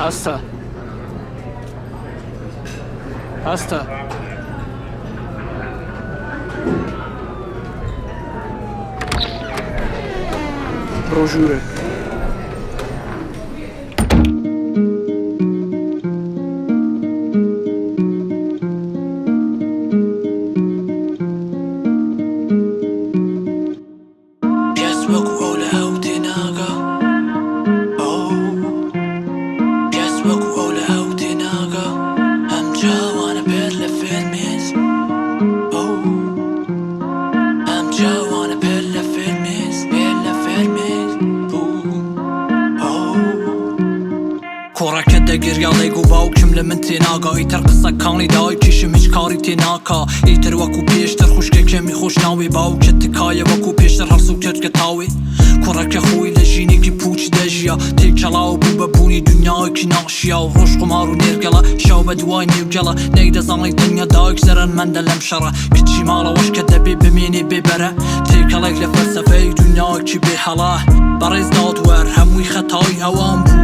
هەستە هەستە. بڕۆ ژوورێ. کەس وەکو ئەو لە ئەو تێناگا ئۆو کەس وەکو ئەو لە ئەو تێناگا ئەم چاوانە پێر لە فرمێس ئۆو ئەم چاوانە پێر لە فرمێس پێر لە فرمێس بوو ئۆو. کوڕەکە دەگریا دەیگو باوکم لە من تێناگا ئیتر قسەکانی دایکیشم هیچ کاری تێناکا ئیتر وەکو پێشتر خوشکەکەمی خۆش ناوێ باوکە تکایە وەکو پێشتر هەڵسوکەوت کە تاوێ کوڕەکە خۆی لە ژینێکی پوچ دەژیا تێکەڵاو بوو بە بوونی دونیایەکی ناشیاو ڕۆژ قومار و نێرگەڵە شەو بە دوای نێوگەڵە نەیدەزانی تەنیا دایک زەرەرمەندە لەم شەڕە کچی ماڵەوەش کە دەبێ بمێنێ بێ بەرە تێکەڵێک لە فەلسەفەی دونیایەکی بێ هەڵە بەڕێز دادوەر هەمووی خەتای ئەوان بوو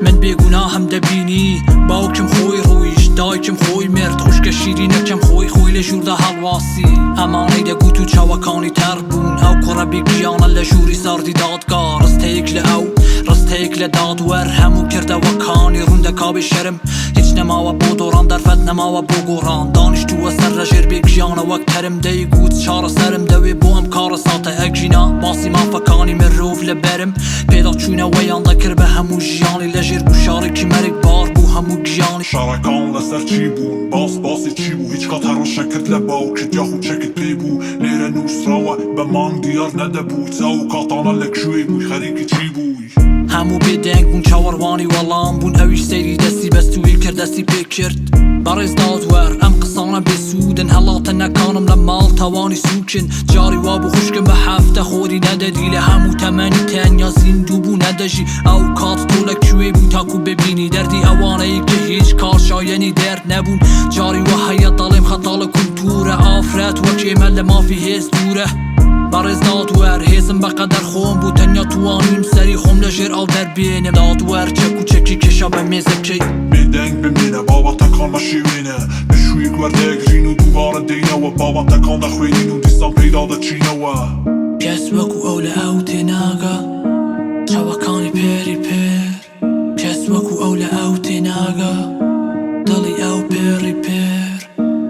من بێ گوناهم دەبینی باوکم خۆی ڕۆیشت دایکم خۆی مرد خوشکە شیرینەکەم خۆی خۆی لە ژووردا هەڵواسی ئەمانەی دەگوت و چاوەکانی تەڕ بوون ئەو کوڕە بێ گیانە لە ژووری ساردی دادگا ڕستەیەک لە ئەو ڕستەیەک لە دادوەر هەموو کردەوەکانی ڕوون دەکا بێ شەرم هیچ نەماوە بۆ دۆڕان دەرفەت نەماوە بۆ گۆڕان دانیشتووە سەر لە ژێر بێ گیانە وەک تەرم دەیگوت چارەسەرم دەوێ بۆ ئەم کارەساتە ئەگینا باسی مافەکانی مرۆڤ لە بەرم پێداچوونەوەیان دەکرد بە هەموو ژیانی لە ژێر گوشارێکی مەرگبار بوو هەموو گیانی. شەڕەکان لەسەر چی بوون؟ باس باسی چی بوو؟ هیچ کات هەڕەشە کرد لە باوکت یاخود چەکت پێ بوو؟ لێرە نووسراوە بە مانگ دیار نەدەبوو چ ئەو کاتانە لە کوێ بووی خەریکی چی بووی؟ هەموو بێدەنگ بوون چاوەڕوانی وەڵام بوون ئەویش سەیری دەستی بەستووی کرد دەستی پێ کرد. بەڕێز دادوەر ئەم قسانە بێ سوودن هەڵاتنەکانم لە ماڵ تاوانی سووکن جاری وابوو خوشکم بە هەفتە خۆری نەدەدی لە هەموو تەمەنی تەنیا زیندوو بوو نەدەژی ئەو کات تۆ لە کوێ بووی تاکو ببینی دەردی ئەوانەی کە هیچ کات شایەنی دەرد نەبوون جاری وا هەیە دەڵێم خەتا لە کولتوورە ئافرەت وەک ئێمە لە مافی هێز دوورە بەڕێز دادوەر هێزم بەقەدەر خۆم بوو تەنیا توانیم سەری خۆم لە ژێر ئاو دەربێنم دادوەر چەک و چەکی کێشا بە مێزەکەی. بێدەنگ بمێنە بابەتەکان مەشێوێنە پشوویەک وەردەگرین و دووبارە دێینەوە بابەتەکان دەخوێنین و دیسان پێیدا دەچینەوە. کەس وەکو ئەو لە ئەو تێناگا چاوەکانی پێری پێر کەس وەکو ئەو لە ئەو تێناگا دڵی ئەو پێڕی پێر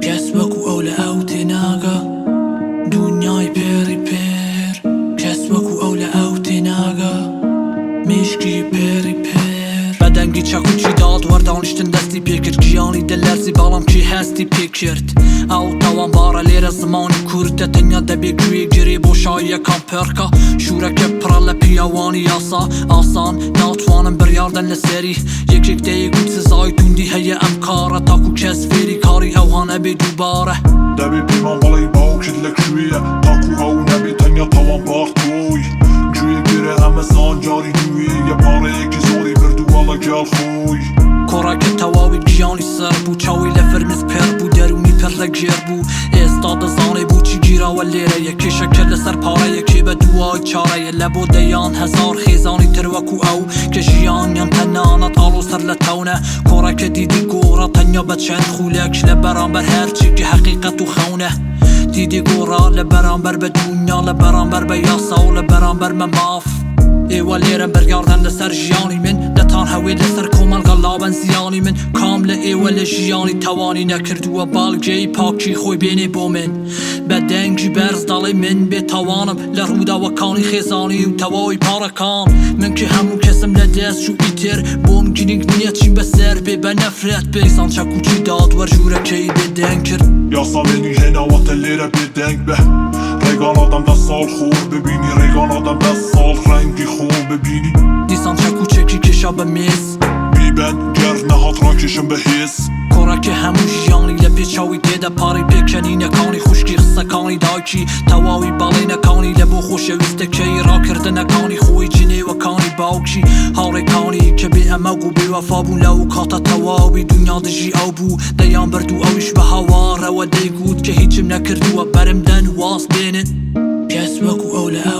کەس وەکو ئەو لە ئەو تێناگا دونیای پێڕی پێر کەس وەکو ئەو لە ئەو تێناگا مێشکی پێڕی پێر. بە دەنگی چەکوچی دادوەر دانیشتن دەستی پێکرد گیانی دەلەرزی بەڵام کێ هەستی پێکرد ئەو تاوانبارە لێرە زمانی کوردە تەنیا دەبێ گوێ گرێ بۆشاییەکان پڕکا ژوورەکە پڕە لە پیاوانی یاسا ئاسان ناتوانن بڕیاردەن لەسەری یەکێک دەیگوت سزای توندی هەیە ئەم کارە تاکو کەس فێری کاری ئەوها نەبێ دووبارە. دەبێ پێمان بڵێی باوکت لە کوێیە تاکو ئەو نەبێ تەنیا تاوانبار تۆی گوێ گرە ئەمە زانیاری نوێیە پارەیەکی زۆری بردووە لەگەڵ خۆی. کوڕەکە تەواوی گیانی سڕ بوو چاوی لە فرمێسک پڕ بوو دەروونی پڕ لە گێڕ بوو ئێستا دەزانێ بۆچی گیراوە لێرەیە کێشەکە لەسەر پارەیە کێ بە دوای چارەیە لە بۆ دەیان هەزار خێزانی تر وەکو ئەو کە ژیانیان تەنانەت ئاڵۆزتر لە تەونە کوڕەکە دیدی گۆڕا تەنیا بە چەند خولەک لە بەرامبەر هەرچی کە هەقیقەت و خەونە دیدی گۆڕا لە بەرامبەر بە دونیا لە بەرامبەر بە یاسا و لە بەرامبەر مە ماف. ئێوە لێرە بڕیاردەن لەسەر ژیانی من دەتانهەوێت لەسەر کۆمەڵگا لابەن زیانی من کام لە ئێوە لە ژیانی تاوانی نەکردووە بەڵگەی پاکی خۆی بێنێ بۆ من بە دەنگی بەرز دەڵێ من بێ تاوانم لە ڕووداوەکانی خێزانی و تەواوی پارەکان من کە هەموو کەسم لە دەست چوو ئیتر بۆم گرنگ نییە چیم بەسەر بێ بە نەفرەت بێ دیسان چەکوچی دادوەر ژوورەکەی بێدەنگ کرد. یاسا منی هێناوەتە لێرە بێدەنگ بە ڕێگا نادەم 10 ساڵ خۆر ببینی ڕێگا نادەم 10 ساڵ ڕەنگی خۆم ببینی. دیسان چەکوچەکی کێشا بە مێز. بیبەن گەر نەهات ڕاکێشم بە هێز. کوڕەکە هەموو ژیانی لە پێچاوی تێدەپەڕی پێکەنینەکانی خوشکی قسەکانی دایکی تەواوی بەڵێنەکانی لە بۆ خۆشەویستەکەی ڕاکردنەکانی خۆی جنێوەکانی باوکی هاوڕێکانی کە بێ ئەمەگ و بێوەفا بوون لەو کاتە تەواوی دونیا دژی ئەو بوو دەیان برد و ئەویش بە هاوارەوە دەیگوت کە هیچم نەکردووە بەرم دەن واز بێنن کەس وەکو ئەو لە ئەو.